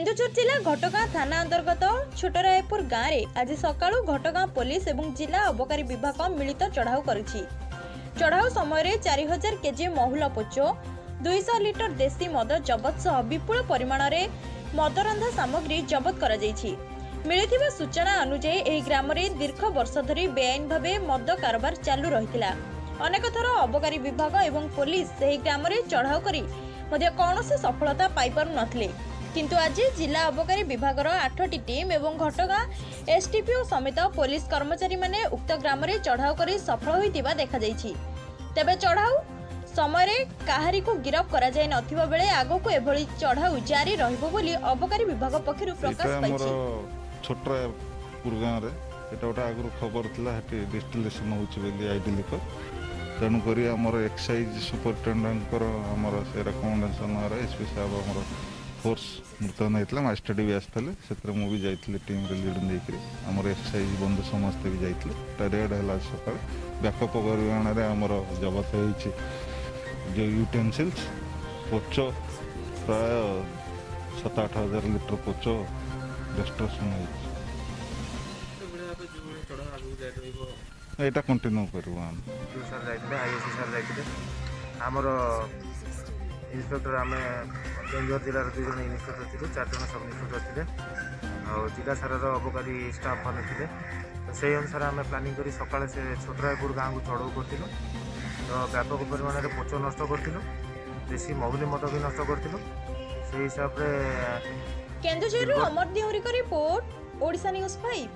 କେନ୍ଦୁଝର ଜିଲ୍ଲା ଘଟଗାଁ ଥାନା ଅନ୍ତର୍ଗତ ଛୋଟରାୟପୁର ଗାଁରେ ଆଜି ସକାଳୁ ଘଟଗାଁ ପୋଲିସ ଏବଂ ଜିଲ୍ଲା ଅବକାରୀ ବିଭାଗ ମିଳିତ ଚଢ଼ାଉ କରିଛି। ଚଢ଼ାଉ ସମୟରେ 4000 କେଜି ମହୁଲ ପୋଚ, 200 ଲିଟର ଦେଶୀ ମଦ ଜବତ ସହ ବିପୁଳ ପରିମାଣରେ ମଦରନ୍ଧା ସାମଗ୍ରୀ ଜବତ କରାଯାଇଛି। ମିଳିଥିବା ସୂଚନା ଅନୁଯାୟୀ, ଏହି ଗ୍ରାମରେ ଦୀର୍ଘ ବର୍ଷ ଧରି ବେଆଇନ ଭାବେ ମଦ କାରବାର ଚାଲୁ ରହିଥିଲା। ଅନେକ ଥର ଅବକାରୀ ବିଭାଗ ଏବଂ ପୋଲିସ ସେହି ଗ୍ରାମରେ ଚଢ଼ାଉ କରି ମଧ୍ୟ କୌଣସି ସଫଳତା ପାଇପାରୁ ନଥିଲେ। କିନ୍ତୁ ଆଜି ଜିଲ୍ଲା ଅବକାରୀ ବିଭାଗର 8ଟି ଟିମ୍ ଏବଂ ଘଟଗାଁ ଏସ୍ଡିପିଓ ସମେତ ପୋଲିସ କର୍ମଚାରୀମାନେ ଉକ୍ତ ଗ୍ରାମରେ ଚଢ଼ାଉ କରି ସଫଳ ହୋଇଥିବା ଦେଖାଯାଇଛି। ତେବେ ଚଢ଼ାଉ ସମୟରେ କାହାରିକୁ ଗିରଫ କରାଯାଇ ନଥିବା ବେଳେ ଆଗକୁ ଏଭଳି ଚଢ଼ାଉ ଜାରି ରହିବ ବୋଲି ଅବକାରୀ ବିଭାଗ ପକ୍ଷରୁ ପ୍ରକାଶ ପାଇଛି। ଛୋଟରାୟପୁର ଗାଁରେ ଏଇଟା ଗୋଟେ ଆଗରୁ ଖବର ଥିଲା, ସେଠି ଡିଷ୍ଟିଲେସନ୍ ହେଉଛି ବୋଲି ଆଇଡି ଲିକର। ତେଣୁକରି ଆମର ଏକ୍ସାଇଜ୍ ସୁପରିଟେଣ୍ଡେଣ୍ଟଙ୍କର ଆମର ସେ ରେକମେଣ୍ଡେସନ୍ରେ ଏସ୍ ପି ସାହେବ ଆମର ଫୋର୍ସ ମୁତୟନ ହେଇଥିଲା। ମାଜିଷ୍ଟ୍ରେଟ୍ ବି ଆସିଥିଲେ, ସେଥିରେ ମୁଁ ବି ଯାଇଥିଲି ଟିମ୍ରେ ଲିଡ୍ ନେଇକରି। ଆମର ଏକ୍ସାଇଜ୍ ବନ୍ଧୁ ସମସ୍ତେ ବି ଯାଇଥିଲେ। ଏଟା ରେଡ୍ ହେଲା ସକାଳେ। ବ୍ୟାପକ ପରିମାଣରେ ଆମର ଜବତ ହେଇଛି ଯେଉଁ ୟୁଟେନ୍ସିଲ୍ସ, ପୋଚ, ପ୍ରାୟ 7 8 ହଜାର ଲିଟର ପୋଚ ଡିଷ୍ଟ୍ରକ୍ସନ୍ ହେଇଛି। ଏଇଟା କଣ୍ଟିନ୍ୟୁ କରିବୁ ଆମେ। ସାର୍ ଯାଇଥିଲେ, ଆଇଏସି ସାର୍ ଯାଇଥିଲେ, ଆମର ଇନ୍ସପେକ୍ଟର, ଆମେ କେନ୍ଦୁଝର ଜିଲ୍ଲାର 2 ଜଣ ଇନ୍ସପେକ୍ଟର ଥିଲୁ, 4 ଜଣ ସବ୍ ଇନ୍ସପେକ୍ଟର ଥିଲେ ଆଉ ଜିଲ୍ଲା ସାରାର ଅବକାରୀ ଷ୍ଟାଫ୍ ମାନେ ଥିଲେ। ତ ସେଇ ଅନୁସାରେ ଆମେ ପ୍ଲାନିଂ କରି ସକାଳେ ସେ ଛୋଟରାୟପୁର ଗାଁକୁ ଚଢ଼ଉ କରିଥିଲୁ। ତ ବ୍ୟାପକ ପରିମାଣରେ ପୋଚ ନଷ୍ଟ କରିଥିଲୁ, ଦେଶୀ ମହୁଲି ମଦ ବି ନଷ୍ଟ କରିଥିଲୁ। ସେଇ ହିସାବରେ କେନ୍ଦୁଝରରୁ ଅମର ଦେଉରୀଙ୍କ ରିପୋର୍ଟ, ଓଡ଼ିଶା ନ୍ୟୁଜ୍ 5।